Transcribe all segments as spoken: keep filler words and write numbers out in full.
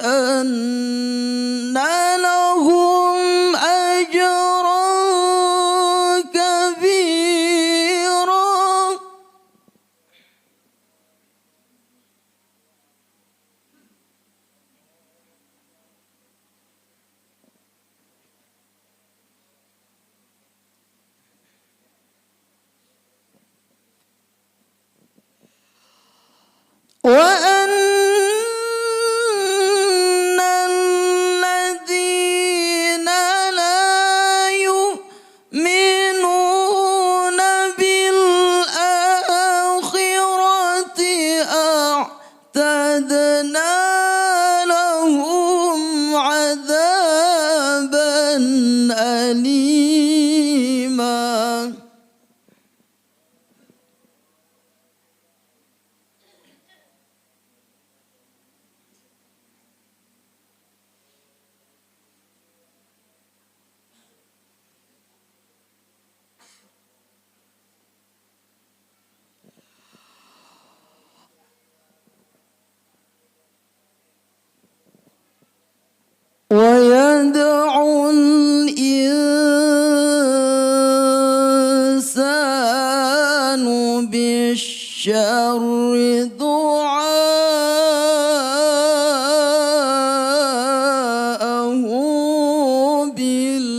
أن لهم أجرا كبيرا. وأن الذين لا يؤمنون بالآخرة أعتدنا لهم عذابا أليما. ويدع الإنسان بالشر دعاءه بالخير.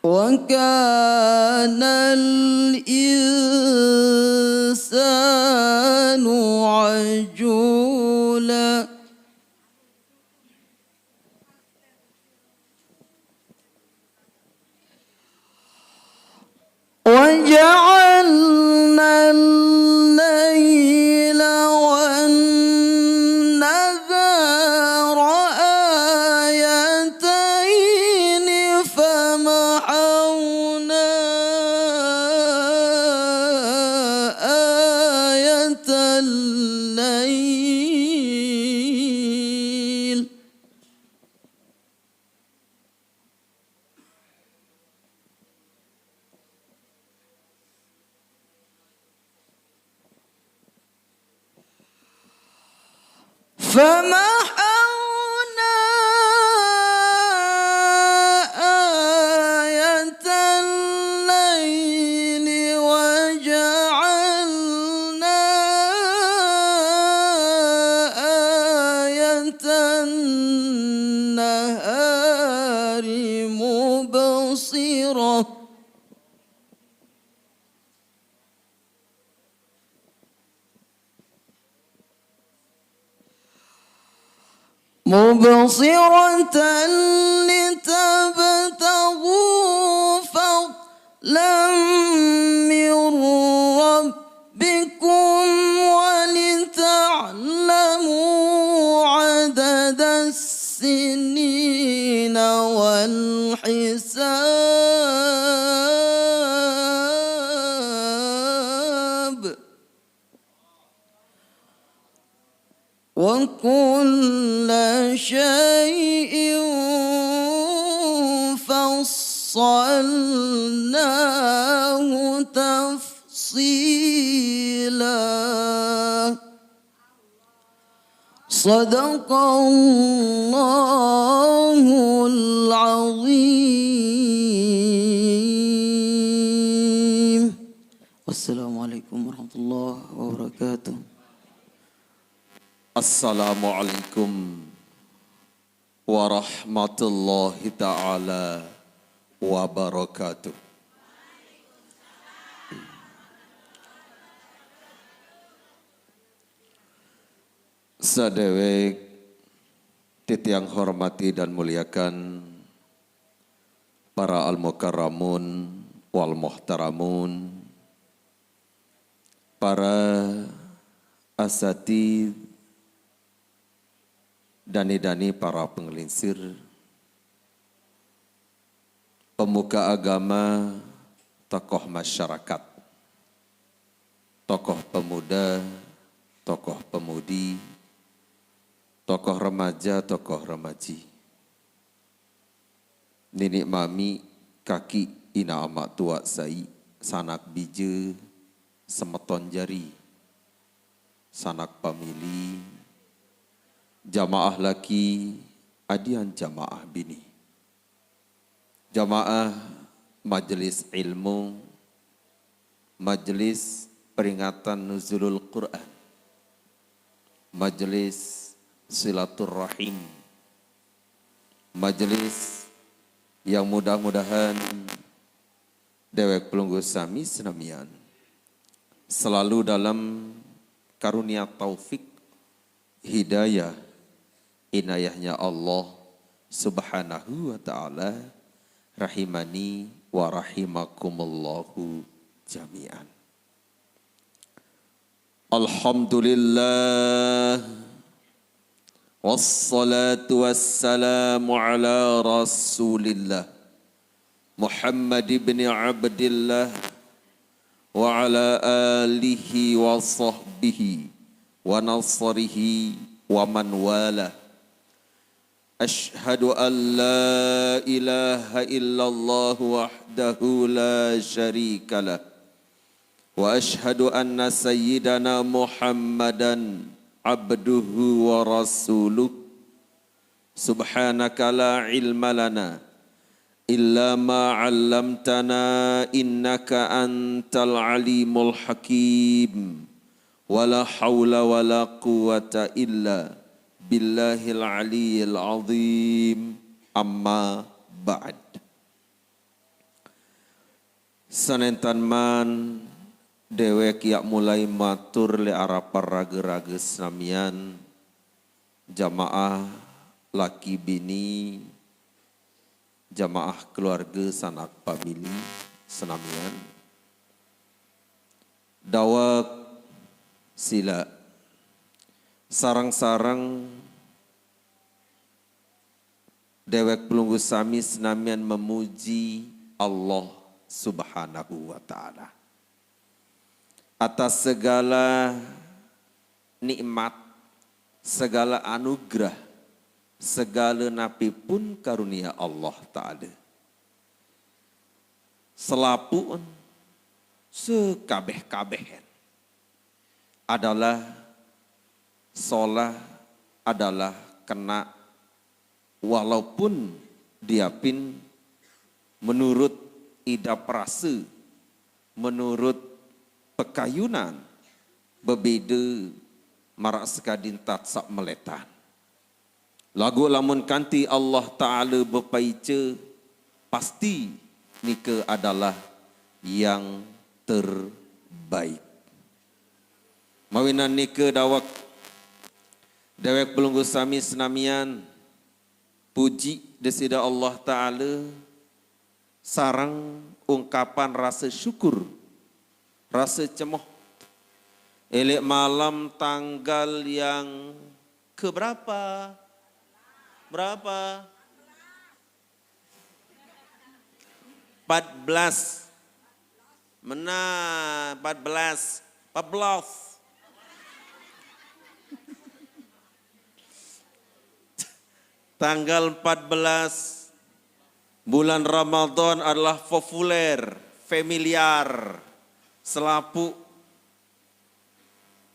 وكان الإنسان عجولا. وجعلنا الليل والنهار آيتين فمحونا آية الليل فمحونا آية الليل وجعلنا آية النهار مبصرة. مبصرة لتبتغوا فضلا من ربكم ولتعلموا عدد السنين والحساب. وكل شيء فصلناه تفصيلا. صدق الله العظيم. والسلام عليكم ورحمة الله وبركاته. Assalamualaikum warahmatullahi taala wabarakatuh. Sadewek titiang hormati dan muliakan para al-mukarramun wal muhtaramun, para asatid, dani-dani para pengelinsir, pemuka agama, tokoh masyarakat, tokoh pemuda, tokoh pemudi, tokoh remaja, tokoh remaji, nini mami, kaki ina ama tua sai, sanak bija, semeton jari, sanak pamili, jamaah laki, adian jamaah bini. Jamaah majelis ilmu, majelis peringatan Nuzulul Quran, majelis silaturahim, majelis yang mudah-mudahan dewek pelungguh sami senamian selalu dalam karunia taufik hidayah inayahnya Allah Subhanahu wa Ta'ala, rahimani wa rahimakumullahu jami'an. Alhamdulillah, wassalatu wassalamu ala Rasulillah, Muhammad ibn Abdillah, wa ala alihi wa sahbihi wa nasrihi wa man walah. Ashhadu an la ilaha illallah wahdahu la syarika lah. Wa ashhadu anna sayyidana Muhammadan abduhu wa rasuluh. Subhanaka la ilma lana illa ma 'allamtana innaka antal alimul hakim. Wa la haula wa la quwwata illa billahil aliyil azim. Amma ba'd. Sanentan man dewek yak mulai matur le arapar raga-raga senamian, jamaah laki bini, jamaah keluarga sanak pamili senamian. Dawek sila sareng-sareng dewek pelungguh sami senamian memuji Allah Subhanahu wa Ta'ala atas segala nikmat, segala anugerah, segala napi pun karunia Allah Ta'ala. Selapuan sekabeh-kabehen adalah solah, adalah kena, walaupun diapin menurut idap rasa, menurut pekayunan, bebeda marak sekadin tatsak meletan. Lagu lamun kanti Allah Ta'ala bepaica, pasti nika adalah yang terbaik. Mawinan nika dawek dewek pelungguh sami senamian, puji Desida Allah Ta'ala, sareng ungkapan rasa syukur, rasa cemoh. Elek malam tanggal yang keberapa? Berapa? Empat belas. Mena, empat belas. Empat belas. Tanggal empat belas bulan Ramadan adalah populer, familiar, selapu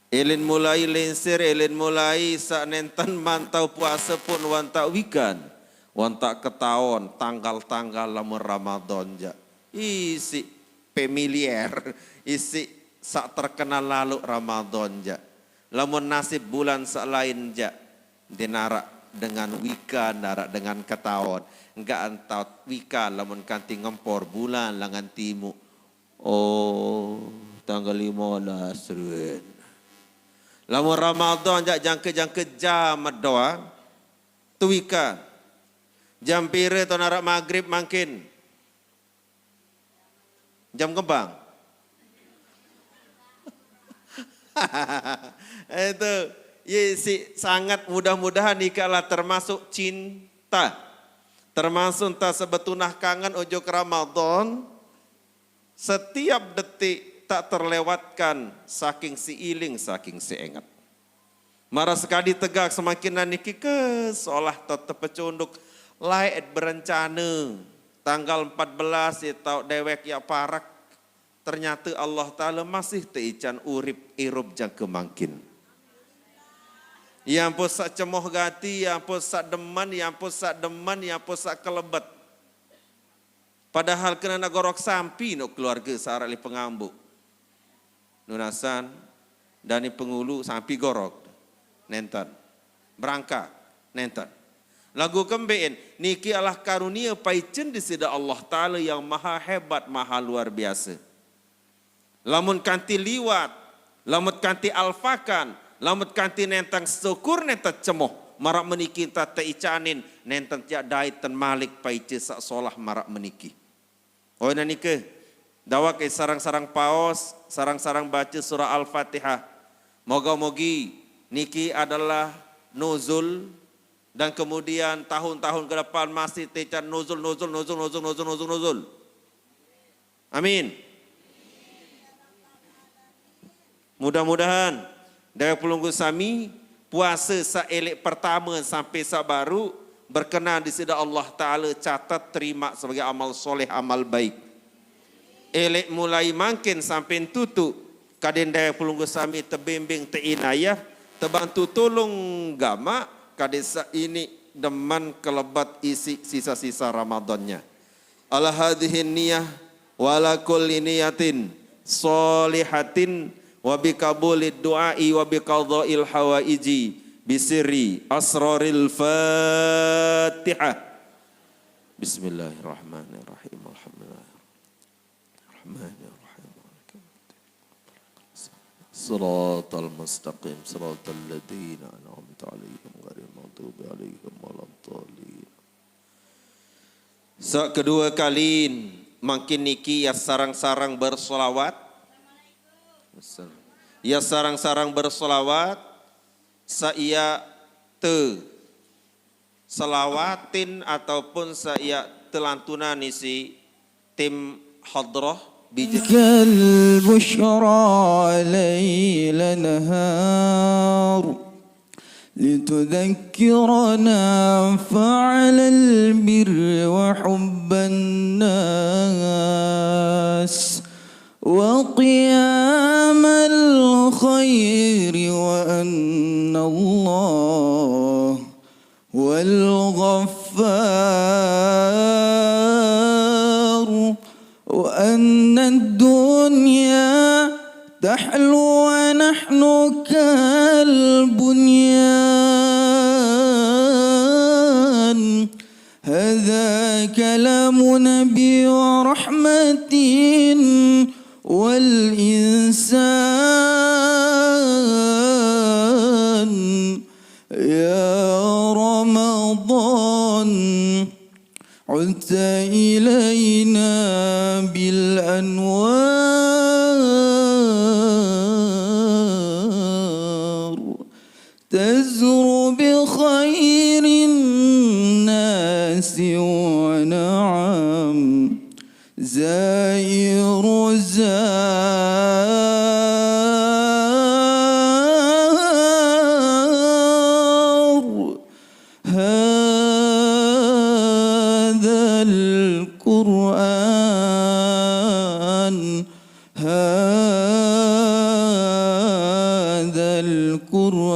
Elin mulai lingsir, elin mulai sak nenten mantau puasa pun wantak wikan, wantak ketaon, tanggal-tanggal lamun Ramadan ja. Isi familiar, isi sak terkenal lalu Ramadan ja. Lamun nasib bulan sak lain ja, di narak dengan wikan, narak dengan ketaon. Enggak antaut wikan lamun kanti ngempor bulan langan timu. Oh, tanggal lima belas ruin. Lamun Ramadan jak jangka-jangka jam doang, tuika. Jam pira to narak maghrib mangkin? Jam kembang. Itu, ye si sangat mudah-mudahan ika lah termasuk cinta. Termasuk entah sebetunah kangen ujuk Ramadan. Setiap detik tak terlewatkan saking si iling, saking si enget. Mara sekadi tegak semakin niki ke seolah tetep pecunduk lae berencana tanggal empat belas ya tau dewek ya parak. Ternyata Allah Ta'ala masih teican urip irup jangka mangkin. Ya ampun sak cemoh gati, ya ampun sak demen, ya ampun sak demen, ya ampun sak kelebet. Padahal kena nak gorok sampi no keluarga sarak li pengambu. Nunasan, dani pengulu sampi gorok. Nenten. Berangkat. Nenten. Lagu kemben, niki Allah karunia paicen di sida Allah Ta'ala yang maha hebat, maha luar biasa. Lamun kanti liwat, lamun kanti alfakan, lamun kanti nentang syukur nentang cemoh, marak meniki enta teicanin, nentang tiak dait ten malik paice sak solah marak meniki. Oi nanika, dawak e sarang-sarang paos, sarang-sarang baca surah Al-Fatihah. Moga-mogi niki adalah nuzul dan kemudian tahun-tahun ke depan masih tecan nuzul, nuzul, nuzul, nuzul, nuzul, nuzul, nuzul. Amin. Mudah-mudahan dewek pelunggu sami puasa saelek pertama sampai sabaru berkenan di sida Allah Ta'ala catat terima sebagai amal soleh, amal baik. Elek mulai mangkin sampai tutu, kadin dewek pelunggu sami tebimbing, teinayah, tebantu tolong gamak, kadin saini deman kelebat isi sisa-sisa Ramadannya. Ala hadhihi niyah wa ala kulli niyatin sholihatin wa bi qabulid du'ai wa bi qadail hawaiji bi sirri asraril Fatihah. Bismillahirrahmanirrahim. Alhamdulillah. Rahmanirrahim. Siratal mustaqim, siratal ladzina an'amta 'alaihim ghairil maghdubi 'alaihim waladdallin. Sa kedua kali mangkin niki ya sarang-sarang bersolawat. Ya sarang-sarang bersolawat, sa iya te selawatin ataupun sa iya telantunan isi tim hadrah bijil. كالبشرى ليل نهار لتذكرنا فعل البر وحب الناس وقيام الخير وأن الله هو الغفار وأن الدنيا تحلو ونحن كالبنيان هذا كلام نبي ورحمة والإنسان يا رمضان عدت إلينا بالأنوار تزر بخير الناس ونعم زائر زار هذا القرآن هذا القرآن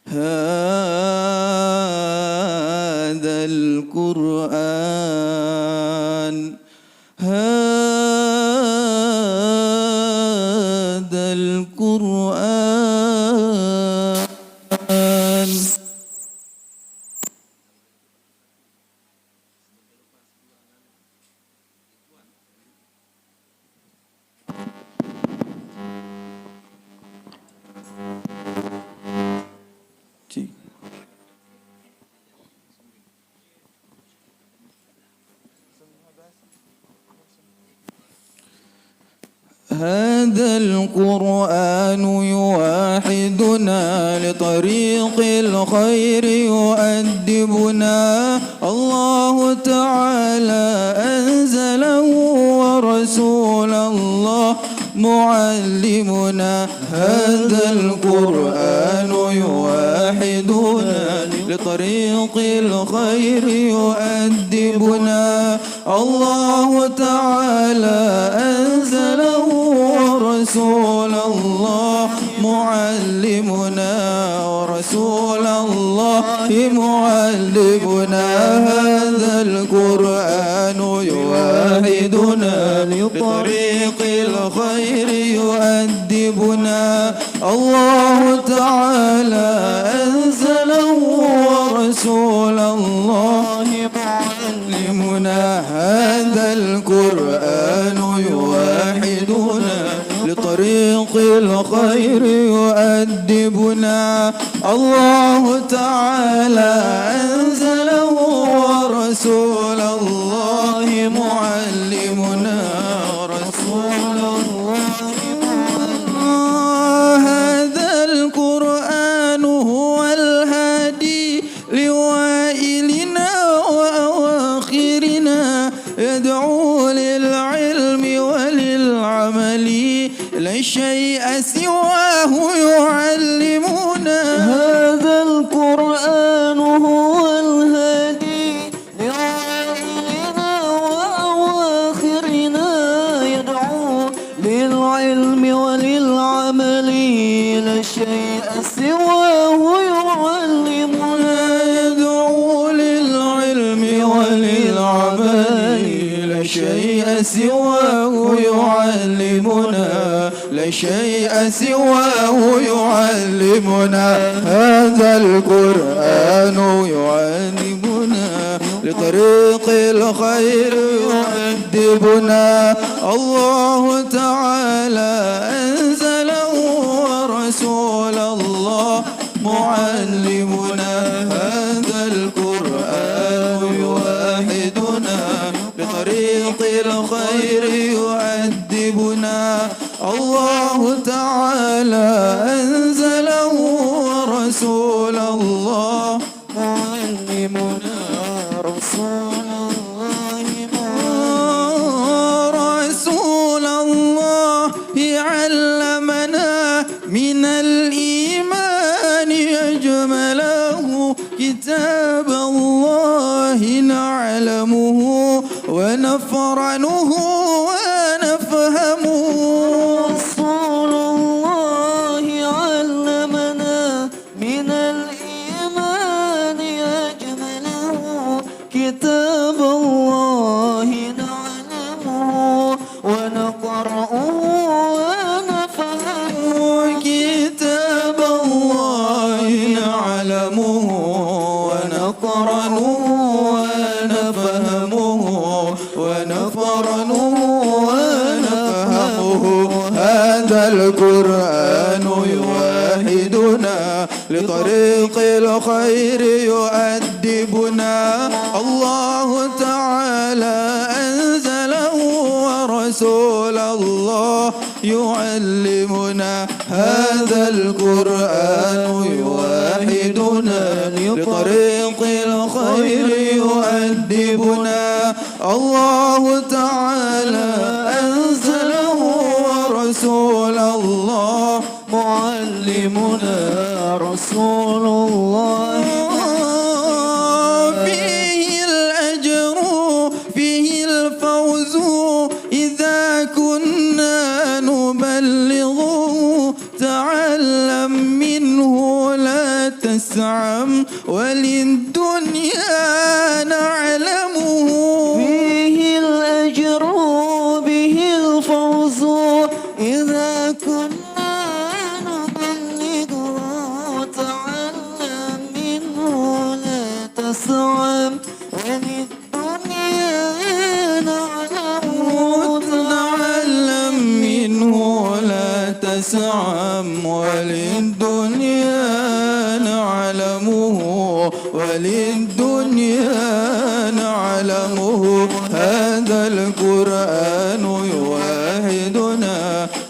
هذا القرآن هذا القرآن هذا القرآن يوحدنا لطريق الخير يؤدبنا الله تعالى أنزله ورسوله معلمنا. هذا القرآن يوحدنا، لطريق الخير يؤدبنا. الله تعالى أنزله، ورسول الله معلمنا، ورسول الله معلمنا. هذا القرآن يوحدنا، لطريق الخير يؤدبنا. الله تعالى أنزله، ورسول الله معلمنا. هذا القرآن يوحدنا، لطريق الخير يؤدبنا. الله تعالى أنزله، ورسول الله معلمنا، ورسول الله معلمنا. هذا القرآن هو الهادي لوائلنا وأواخرنا، يدعو للعلم وللعمل، لا شيء سواه يعلمنا. هذا القرآن هو الهادي لوائلنا وأواخرنا، يدعو للعلم وللعمل، لا شيء سواه يعلمنا. يدعو للعلم وللعمل، لا شيء سواه يعلمنا، لا شيء سواه يعلمنا. هذا القرآن يعلمنا، لطريق الخير يؤدبنا. الله تعالى أنزله، ورسول الله معلمنا. هذا القرآن يوحدنا، لطريق الخير يؤدبنا. الله تعالى أنزله، ورسول الله معلمنا، رسول الله معلمنا. رسول الله علمنا من الإيمان أجمله، كتاب الله نعلمه ونفرنه ونفهمه. رسول الله علمنا من الإيمان أجمله، كتاب الله نعلمه ونقرأه ونفهمه. كتاب الله نعلمه ونقرأه ونفهمه، ونفرنه ونفهمه. هذا القرآن يوحدنا، لطريق الخير يؤدبنا. الله تعالى أنزله، ورسول الله يعلمنا. هذا القرآن يوحدنا، لطريق الخير يؤدبنا. الله تعالى أنزله، ورسول الله معلمنا، رسول الله. فيه الأجر، فيه الفوز، إذا كنا نبلغه. تعلم منه لا تسعم، وللدنيا نعلمه. فيه الأجر، به الفوز، إذا كنا نبلغه. تعلم منه لا تسعم، وللدنيا نعلمه. تعلم منه لا تسعم، وللدنيا نعلمه، وللدنيا نعلمه. هذا القرآن يوحدنا،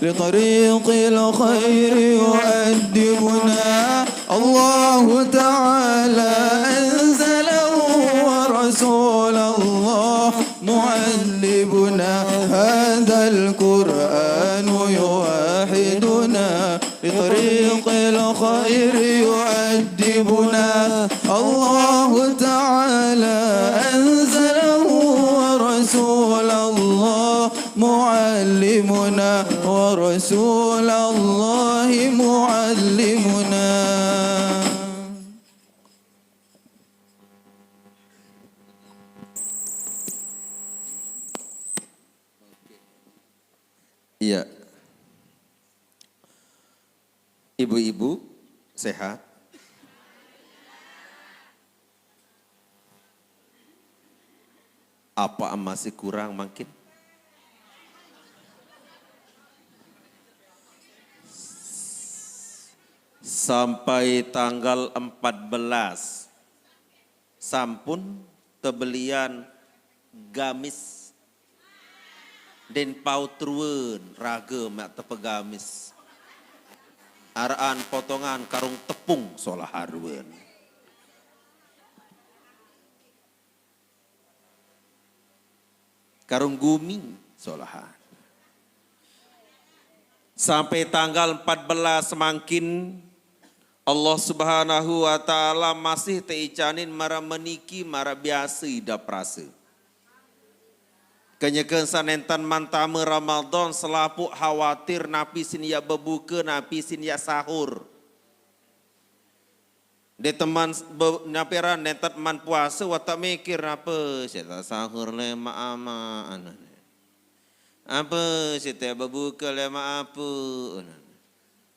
لطريق الخير يؤدبنا. الله تعالى أنزله، ورسول الله معلمنا. هذا القرآن يؤدبنا. الله تعالى أنزله ورسول الله معلمنا، ورسول الله معلمنا. Iya. Ibu-ibu sehat? Apa masih kurang mangkin? Sampai tanggal empat belas, sampun tebelian gamis. Den paut ruen, raga mak tepegamis. Araan potongan karung tepung solah ruen. Karung gumi solahan. Sampai tanggal empat belas mangkin, Allah Subhanahu wa Ta'ala masih teicanin mara meniki, mara biasa idap rasa. Kenyeken sanentan mantama Ramadan, selapuq khawatir napi sin yak bebuka, napi sin yak sahur. De teman s-, be-, napi aran, nentat man puasa, watak mikir, "Apa sik tak sahur lemaq amaq?" Anane. "Apa sik tak bebuka lemaq apuq?" Anane.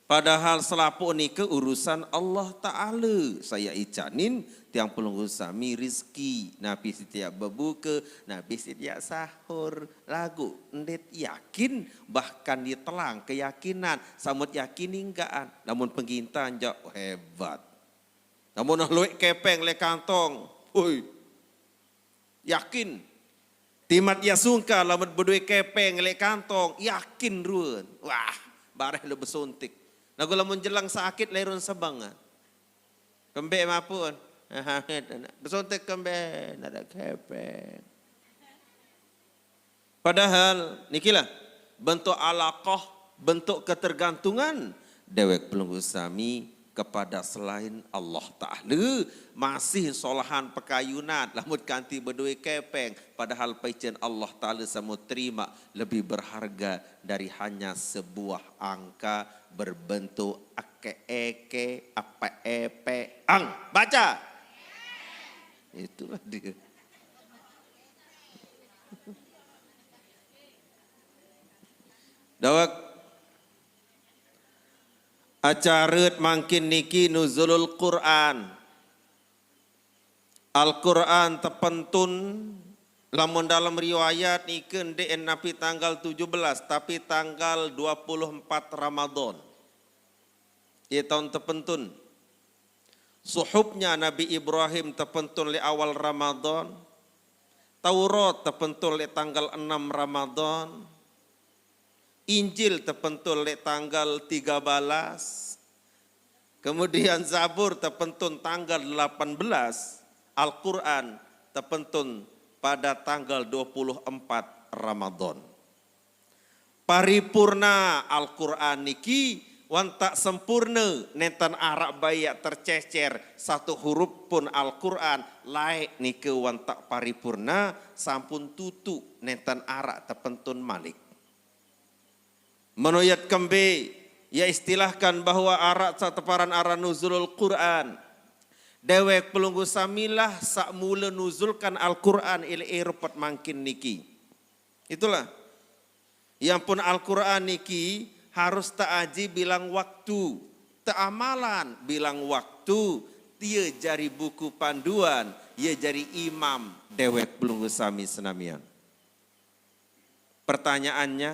Padahal selapuq nike urusan Allah Ta'ala. Saya icanin tiang pelungguh sami rizki, napi setiap bebuka, napi setiap sahur. Laguq ndeq yakin, bahkan ditelang keyakinan, samut yakin inggaan. Lamun penggintan jaq, hebat. Lamun lueq kepeng leq kantong, hui, yakin. Timaq yaq sungkan lamun bedoe kepeng leq kantong, yakin ruen. Wah, bareh leq besuntik. Laguq lamun jelang sakit leq ruen sebeng. Kembeq mapun. Besuntik kembeq, ndeq araq kepeng. Padahal nikilah bentuk alaqah, bentuk ketergantungan dewek pelungguh sami kepada selain Allah Ta'ala. Masih solahan pekayunan, lamun kanti bedoe kepeng, padahal paicen Allah Ta'ala samut terima lebih berharga dari hanya sebuah angka berbentuk eke-eke, ape-epe, ang. Baca. Itulah dia. Dawek, acara mangkin niki Nuzulul Quran. Al-Quran tepentun, lamun dalam riwayat nike ndeq napi tanggal tujuh belas, tapi tanggal dua puluh empat Ramadan. Ie taun tepentun. Suhufnya Nabi Ibrahim tepentun leq awal Ramadan. Taurat tepentun leq tanggal enam Ramadan. Injil tepentun leq tanggal tiga belas. Kemudian Zabur tepentun tanggal delapan belas. Al-Quran tepentun pada tanggal dua puluh empat Ramadan. Paripurna Al-Quran niki wantaq sempurne, nenten araq bae yaq tercecer, satu hurup pun Al-Quran laeq nike wantaq paripurna, sampun tutuq, nenten araq tepentun malik. Menoyat kembe, ya istilahkan bahwa araq saq teparan aran Nuzulul Quran. Dewek pelungguh samilah saq mule nuzulkan Al-Quran ileq erupet mangkin niki. Itulah. Yang pun Al-Quran niki harus teaji bilang waktu, teamalan bilang waktu, tie jari buku panduan, ie jari imam dewek pelungguh sami senamian. Pertanyaannya,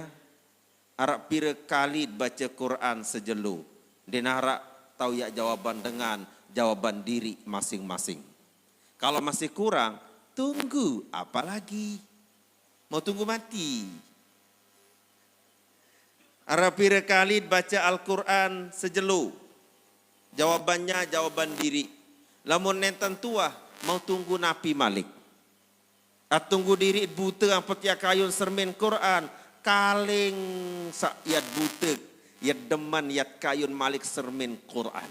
araq pire kali bace Quran sejelo? Ndeq araq tau yaq jawaban dengan jawaban diriq masing-masing. Kalau masih kurang, tunggu apa lagi? Mau tunggu mati? Araq pire kali bace Al-Quran sejelo? Jawabannya, jawaban diriq. Lamun nenten tuah, mau tunggu napi malik? Atunggu diriq bute ampoq tiaq kayun sermin Quran, kaling saq yat bute, yat demen yat kayun malik sermin Quran.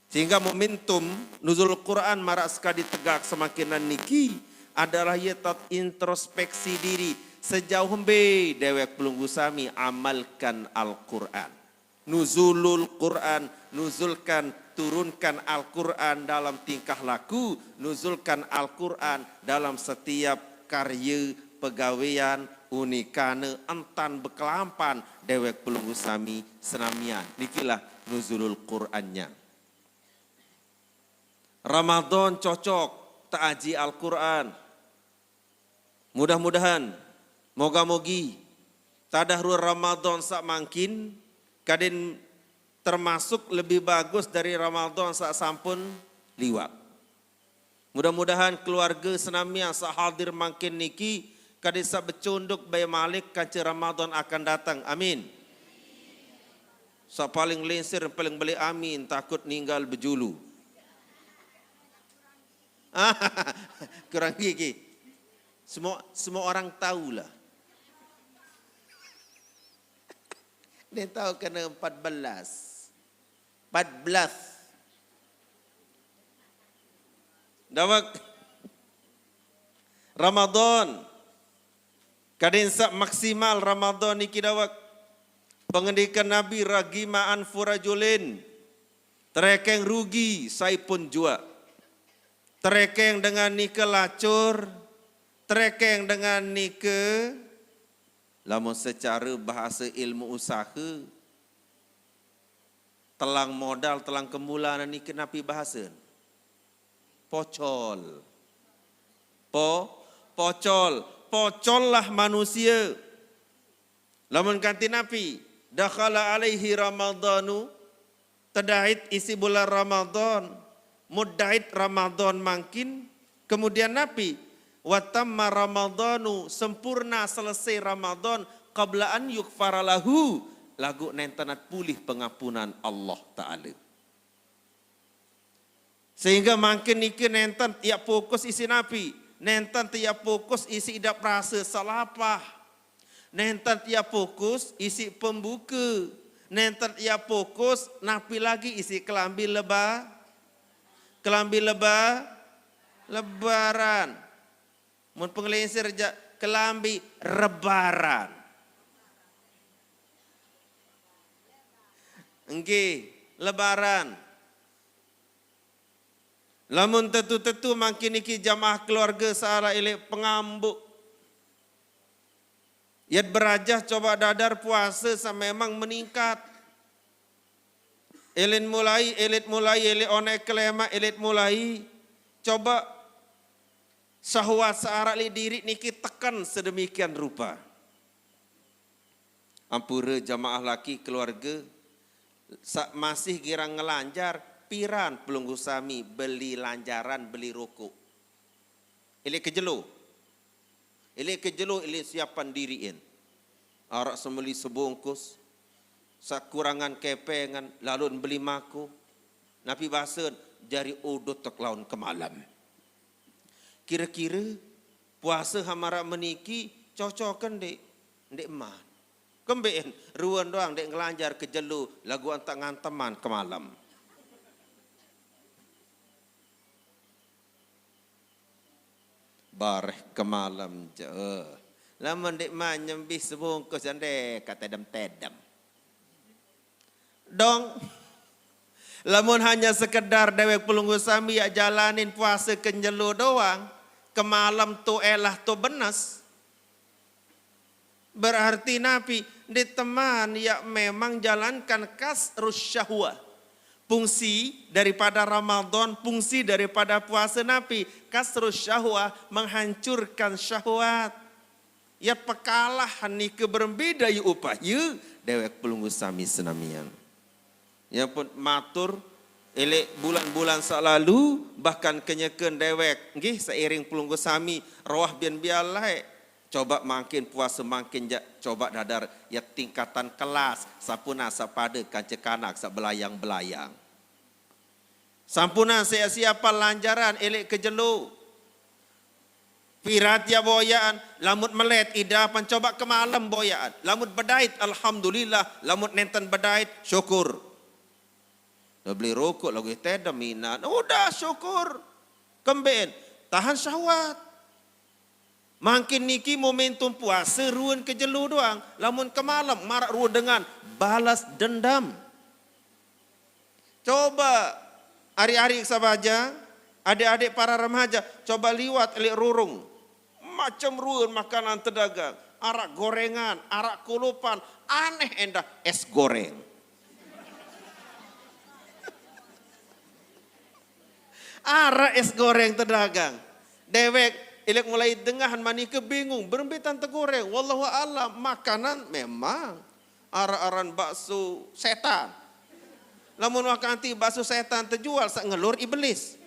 Sehingga momentum nuzul Quran marak sekadi tegak semakinan niki adalah ia tat introspeksi diri, sejauh embe dewek pelungguh sami amalkan Al-Quran. Nuzulul Quran, nuzulkan, turunkan Al-Quran dalam tingkah laku, nuzulkan Al-Quran dalam setiap karya, pegawean, unikane entan bekelampan dewek pelungguh sami senamian. Nikilah nuzulul Qurannya. Ramadan cocok taaji Al-Quran. Mudah-mudahan, moga-mogi, tadahru Ramadan sak mangkin, kadin termasuk lebih bagus dari Ramadan sak sampun liwat. Mudah-mudahan keluarga senamian sak hadir mangkin niki, kadin sak becunduk bae malik kanca Ramadan akan datang. Amin. Sak paling linsir, paling beli amin, takut ninggal bejulu. Kurang gigi. Semua, semua orang tahulah. Dia tahu kena empat belas. Empat belas. Dawek. Ramadan. Kadin sak maksimal Ramadan niki dawek. Pengendikan Nabi, "Ragima anfu rajulin." Terekeng rugi saipun jua. Terekeng dengan nike lacur, terekeng dengan nike, lamun secara bahasa ilmu usaha, telang modal, telang kemulanan nike napi bahasan? Pocol. Po, pocol. Pocollah manusia. Lamun kanti napi? Dakhala alaihi Ramadanu, tedait isi bulan Ramadan, mudait Ramadan mangkin, kemudian napi? Watamma Ramadanu, sempurna selesai Ramadan, qabla an yukfara lahu, lagu nentenat pulih pengapunan Allah Ta'ala. Sehingga mangkin niki nenten yak fokus isi napi, nenten yak fokus isi idap rasa salapah, nenten yak fokus isi pembuka, nenten yak fokus napi lagi isi kelambi leba, kelambi leba, lebaran. Mun pengelinsir ja kelambi rebaran. Nggih, lebaran. Lamun tetu-tetu mangkin niki jamaah keluarga salah ilik pengambuk. Yat berajah coba dadar puasa sa memang meningkat. Ilit mulai, ilit mulai, ilit onek kelema, ilit mulai. Coba syahwat searak li diri niki tekan sedemikian rupa. Ampura jamaah laki keluarga, sa-, masih girang ngelanjar, piran pelungguh sami beli lanjaran, beli rokok. Ilik kejelo. Ilik kejelo, ilik siapan diriin. Arak semeli sebungkus, sakurangan kepengan, lalu beli mako. Napi basen, jari udut tek laun kemalam. Kira-kira puasa hamarak meniki cocokan dek, dek man. Kemben, ruan doang dek ngelanjar kejelo, lagu antak nganteman kemalam. Bareh kemalam je. Lamun dek man nyembih sebungkus jande kat tedem-tedem. Dong, lamun hanya sekedar dewek pelungguh sami yak jalanin puasa kenjelo doang, kemalam tu elah tu benes. Berarti napi? Di teman yak memang jalankan kasrus syahwah. Fungsi daripada Ramadan, fungsi daripada puasa napi? Kasrus syahwah, menghancurkan syahwat. Ya pekalahan nike berembeda yu upah yu dewek pelungguh sami senamian. Ya pun matur, ilik bulan-bulan sak lalu, bahkan kenyeken dewek, nggih, seiring pelungguh sami, roah bian bialai. Coba mangkin puasa mangkin ja, coba dadar, ya tingkatan kelas, sampuna sapada kanca kanak sak belayang-belayang. Sampuna sia-sia pan lanjaran, ilik kejelo. Pirat ya boyaan, lamut melet ida pan coba kemalam boyaan. Lamut bedait, alhamdulillah. Lamut nenten bedait, syukur. Beli rokok lagu tedem minat. Udah syukur. Kemben, tahan syahwat. Mangkin niki momentum puasa ruan ke jelo doang. Lamun ke malam marak ruan dengan balas dendam. Coba ari-ari sabaja, adik-adik para remaja, coba liwat elik rurung. Macam ruan makanan tedagang, arak gorengan, arak kulupan, aneh endah es goreng. Arak es goreng tedagang. Dewek, elik mulai dengahan manike bingung, berembe tan tegoreng. Wallahu alam, makanan memang. Arak-aran bakso setan. Lamun wakanti bakso setan tejual sak ngelur ibelis.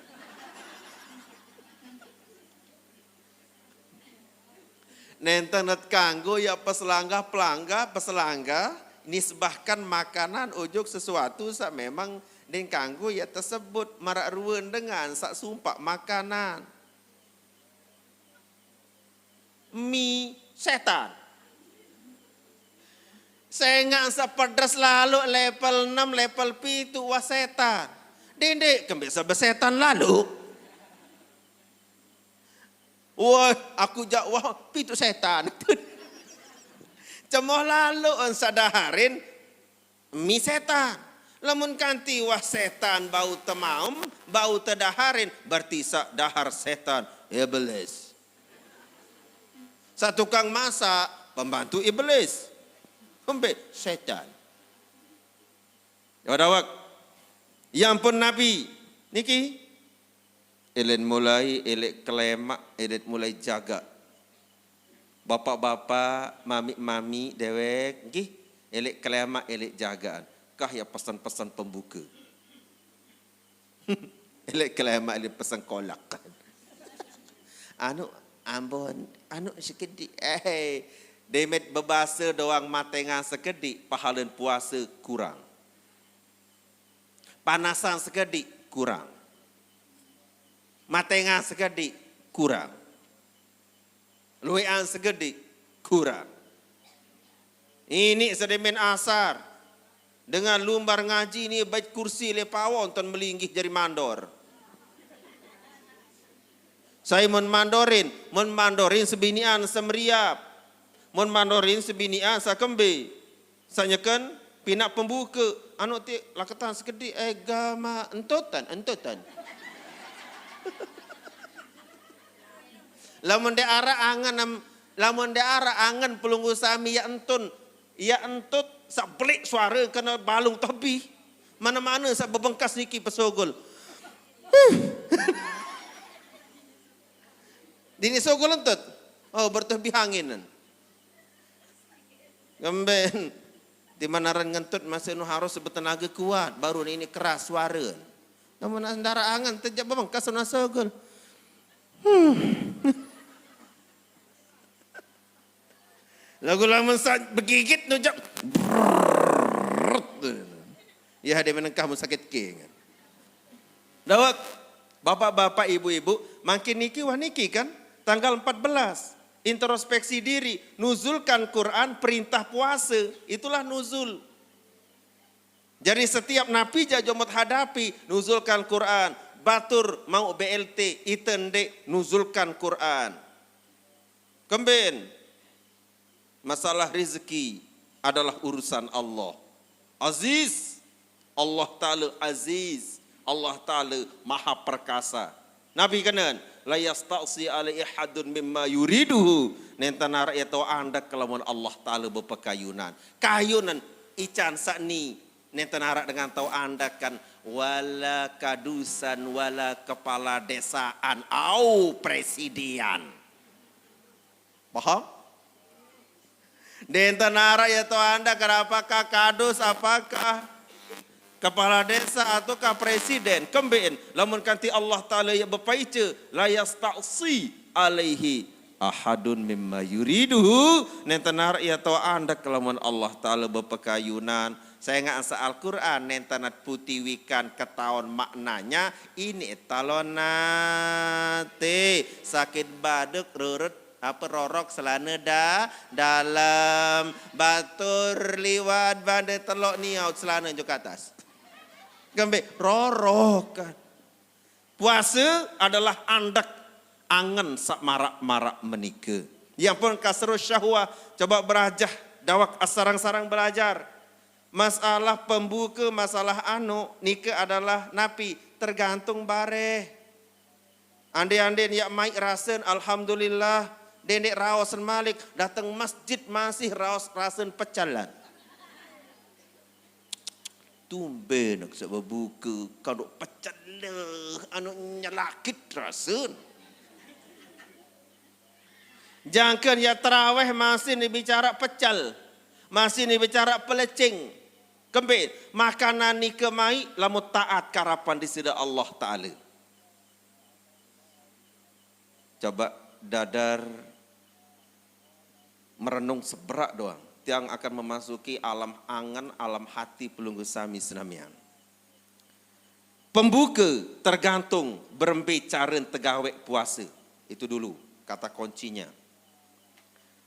Nenten net kanggo ya peselangga-pelangga, peselangga nisbahkan makanan ujuk sesuatu sak memang den kanggo ya tersebut marak ruan dengan sak sumpah makanan. Mie setan. Sengak sak pedes lalu level enam, level pitu, wah setan. Dendek kembali sebesetan lalu. Wah, aku jak wah pitu setan. Cemoh lalu on sadaharin mi setan. Lamun kanti wah setan bau temaem, bau tedaharin, berarti sak dahar setan, iblis. Sak tukang masak, pembantu iblis. Embe setan. Dawak-dawak. Ya ampun Nabi. Niki. Elit mulai, elit kelemak, elit mulai jaga. Bapak-bapak, mami-mami, dewek, nggih. Elit kelemak, elit jagaan. Kah ya pesan-pesan pembuka. Elit kelemak, elit pesan kolak. Anu, ambon, anu sekedik. Eh, demet bebasa doang matengan sekedik, pahalen puasa kurang. Panasan sekedik kurang. Matengan sekedik kurang. Luean sekedik kurang. Ini sedemen asar. Dengan lumbar ngaji ni bait kursi le pawon ton melinggih jari mandor. Saya mun mandorin, mun mandorin sebinian semeriap. Mun mandorin sebinian sakembe. Sanyeken pinak pembuka, anu ti laketan sekedik, eh, gama entutan, entutan. Lamun de arak angen am-, lamun de arak angen pelungguh sami ya entun, ya entut sak belik suara kena balung tobi. Mana-mana sak bebengkas niki pesogol. Dini sogol entut. Oh, bertobi anginan. Ngemben. Di mana ran ngentut masih nu harus bertenaga kuat, baru ini keras suara. Namun andara angan tejak bebengkas na sogol. Hmm. Lagu lamun sa-, begigit nujak. Ya, dia menengkah mun sakit ke. Dawak, bapak-bapak, ibu-ibu, makin niki wah niki kan, tanggal empat belas, introspeksi diri, nuzulkan Quran, perintah puasa, itulah nuzul. Jadi setiap napi ja jomot hadapi, nuzulkan Quran, batur mau B L T, itende, nuzulkan Quran. Kemben, masalah rezeki adalah urusan Allah. Aziz, Allah Ta'ala Aziz, Allah Ta'ala Maha Perkasa. Nabi kenen, la yasta'si alaihi ahadun mimma yuriduhu. Nenten arak ya tau andak kelamun Allah Ta'ala bepekayunan. Kayunan ican sakni, nenten arak dengan tau andak kan. Wala kadusan, wala kepala desaan, au presidian. Paham? Denten arak ya tau andak kan, apakah kadus, apakah kepala desa ataukah presiden, kemben, lamun kanti Allah Ta'ala ya bepaice, la yasta'si alaihi ahadun mimma yuriduhu, nenten arak ya tau andak lamun Allah Ta'ala bepekayunan. Saya nggak asa Al-Quran, nenten at putiwikan ketaon maknanya, ini talonate sakit baduk rurut apa rorok selana da-, dalam, batur liwat bande telok niaut selana njuk atas. Kembe roro kan. Puasa adalah andek angen saq maraq-maraq menike. Yang pun kasero syahwah, coba berajah dawek asarang-sarang belajar. Masalah pembuke, masalah anu, nike adalah napi? Tergantung bareh. Ande-ande yaq maiq rasen, alhamdulillah. Dendeq raosen malik, dateng masjid masih raos rasen pecelan. Tumben saq bebuke kadu pecel, anu nyelakit rasen. Jangken yaq teraweh masih ni bicara pecel, masih ni bicara pelecing. Kembe makanan nike maiq lamun taat karapan Deside Allah Taala. Coba dadar merenung seberaq doang. Tiang akan memasuki alam angen, alam hati pelungguh sami senamian. Pembuke tergantung berembe caren tegaweq puase. Itu dulu kata kuncinya.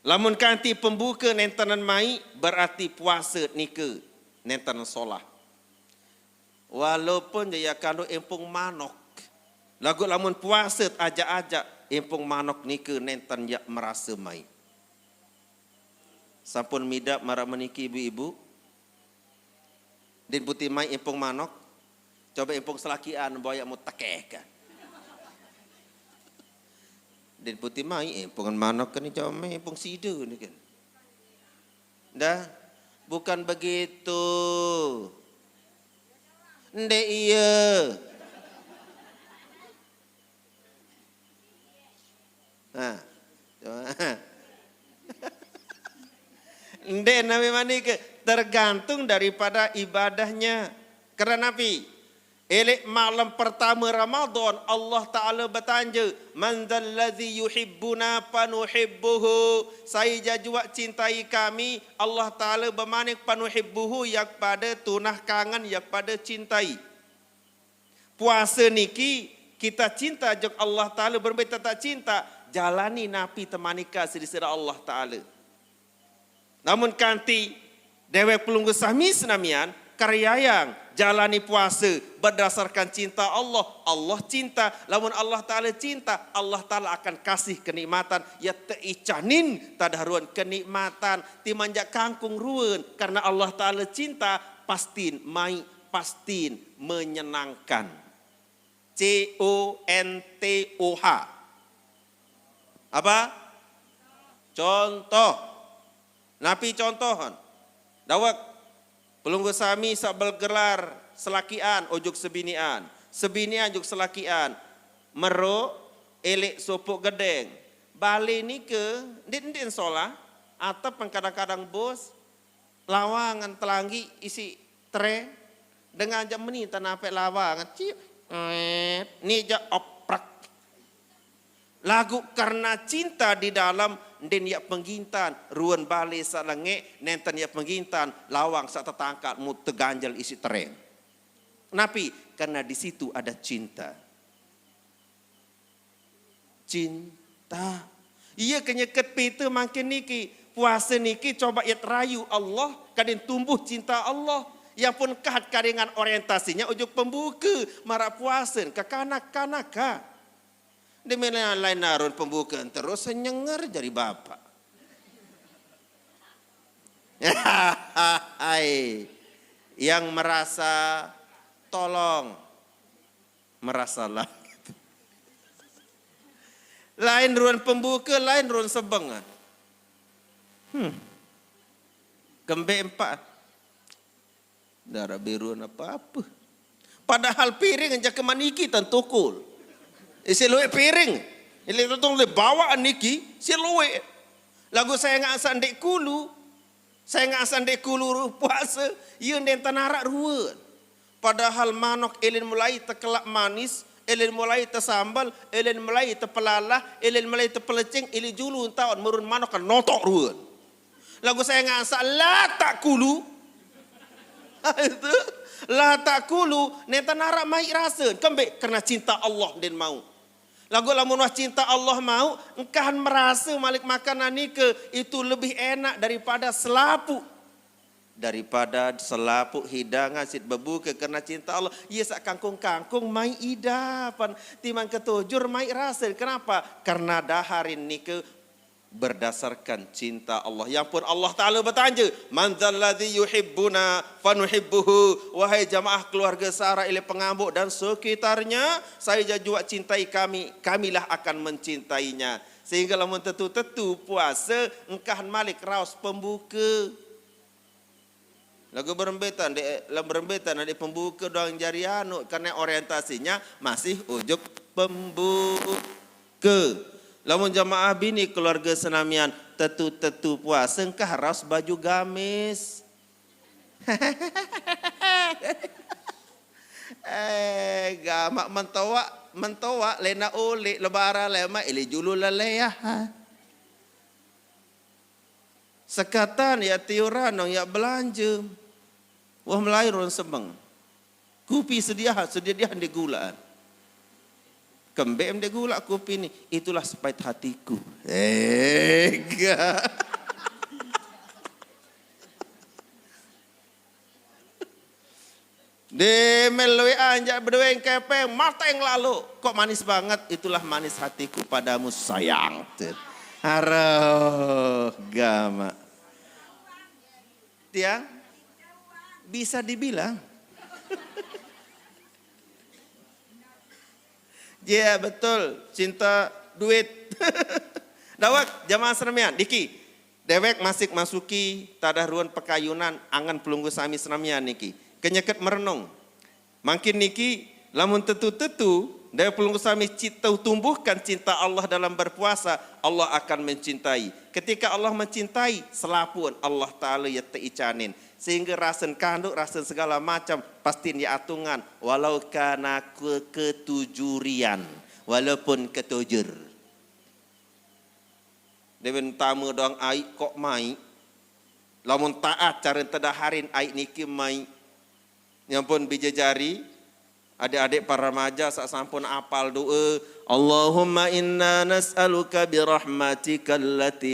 Lamun kanti pembuke nentenen maiq, berarti puase nike nentenen solah. Walaupun ye yaq kadu empung manok, laguq lamun puase ajaq-ajaq, empung manok nike nenten yaq merase maiq. Sampun midaq maraq meniki, ibu-ibu? Din puti maiq empung manok, coba empung selakian, boyaq mu tekeh kan. Din puti maiq empungan manok kan, coba maiq empung side ni kan. Dah, bukan begitu. Ndeq iye. Nah, coba. Ndeq napi manike, tergantung daripada ibadahnya. Karena napi? Eleq malem pertame Ramadan, Allah Taala betanje, "Man dzalladzi yuhibbuna fanuhibbuhu." Sai jajuaq cintai kami, Allah Taala bemanik, "Fanuhibbuhu," yaq pade tunah kangen, yaq pade cintai. Puase niki kita cinta jok Allah Taala, berembe tetaq cinta, jalani napi temanika siq Deside Allah Taala. Lamun kanti dewek pelungguh sami senamian, karyayang jalani puase berdasarkan cinta Allah. Allah cinta. Lamun Allah Taala cinta, Allah Taala akan kasih kenikmatan. Ya teicanin tadah ruen kenikmatan. Timaq jaq kangkung ruen. Karena Allah Taala cinta, pastin maiq, pastin menyenangkan. C O N T O H. Apa? Contoh. Napi contohn? Dawek. Pelungguh sami saq begelar selakian ojok sebinian, sebinian ojok selakian, meroq eleq sopoq gedeng. Bale nike ndeq-ndeq solah, atep kadang-kadang bos, lawangan telanggi isiq tren, dengan jaq meni tenapeq lawangan, ciq, et, ni jaq oprek. Laguq karena cinta di dalam, ndeqn yaq penggintan, ruen bale saq lengeq, nenten yaq penggintan, lawang saq tetangkat mu teganjel isiq tren. Napi? Karena di situ ada cinta. Cinta. Iye kenyeket Pete mangkin niki. Puase niki coba yet rayu Allah, kadin tumbuh cinta Allah. Yang pun kahat karingan orientasinya ujuk pembuke, maraq puasen, kekanak-kanak, ha. Ndeq mele lain arun pembukaan terus, senyenger jari bapak. Hai, yang merasa tolong, merasalah. Lain ruen pembuke, lain ruen sebeng. Hmm. Kembe empak. Ndaraq beruan apa-apa. Padahal piring jaq kemaniki tan tukul. Isi lueq piring. Ile tutung le bawaan niki, si lueq. Laguq sengaq saq ndeq kulu, sengaq saq ndeq kulu puase, ie ndeqn tan araq ruen. Padahal manok ilin mulai tekelaq manis, ilin mulai tesambel, ilin mulai tepelalah, ilin mulai tepelecing, ilin julu ntaon merun manok kan notoq ruen. Laguq sengaq saq la taqkulu. Itu, la taqkulu, nenten araq maiq rasen. Kembe? Karena cinta Allah ndeqn mauq. Laguq lamun wah cinta Allah mauq, engkahan merase malik makanan nike itu lebih enak daripada selapuq. Daripada selapuk hidangan sit bebuka karena cinta Allah. Iya, sak kangkung-kangkung mai idapan. Timbang ketojur mai rasa. Kenapa? Karena daharin nike berdasarkan cinta Allah. Yang pun Allah Ta'ala bertanya, "Man dzalladzi yuhibbuna fanuhibbuhu." Wahai jamaah keluarga Sarah ilih pengambuk dan sekitarnya, saya juga cintai kami, kamilah akan mencintainya. Sehingga lamun tetu-tetu puasa, engkah malik raos pembuka. Lagu berembetan, dek, lagu berembetan ada pembuka doang jari anu, karena orientasinya masih ujuk pembuka. Lamun jamaah bini keluarga senamian, tetu-tetu puasa engkah raos baju gamis. Eh, gamak mentoa, mentoa lena ulik lebaran lema ili julu leleah. Sekatan ya tiuran dong ya belanja. Wah, melai run sebeng. Kupi sedia, sedia dia di gula. Kembem di gula kupi ni, itulah sepait hatiku. Ega. Di melui anjak bedueng kepeng, mateng lalu. Kok manis banget? Itulah manis hatiku padamu, sayang. Aroh, gama. Tiang, bisa dibilang. Ya, betul, cinta duit. Dawak, jamaah senamian, diki. Dewek masik masuki tadah ruan pekayunan, angan pelunggu sami senamian niki. Kenyeket merenung. Mangkin niki, lamun tetu-tetu, dewek pelunggu sami cita tumbuhkan cinta Allah dalam berpuasa, Allah akan mencintai. Ketika Allah mencintai, selapun Allah Ta'ala ya teicanin. Sehingga rasen kanduk, rasen segala macam, pasti ya atungan. Walau karena ke-, ketujurian, walaupun ketujur. Dewen tamu doang ai kok mai. Lamun taat cara tedaharin ai niki mai. Nyampun bijajari, adik-adik para remaja sak sampun apal doa. Allahumma inna nas'aluka birahmatika allati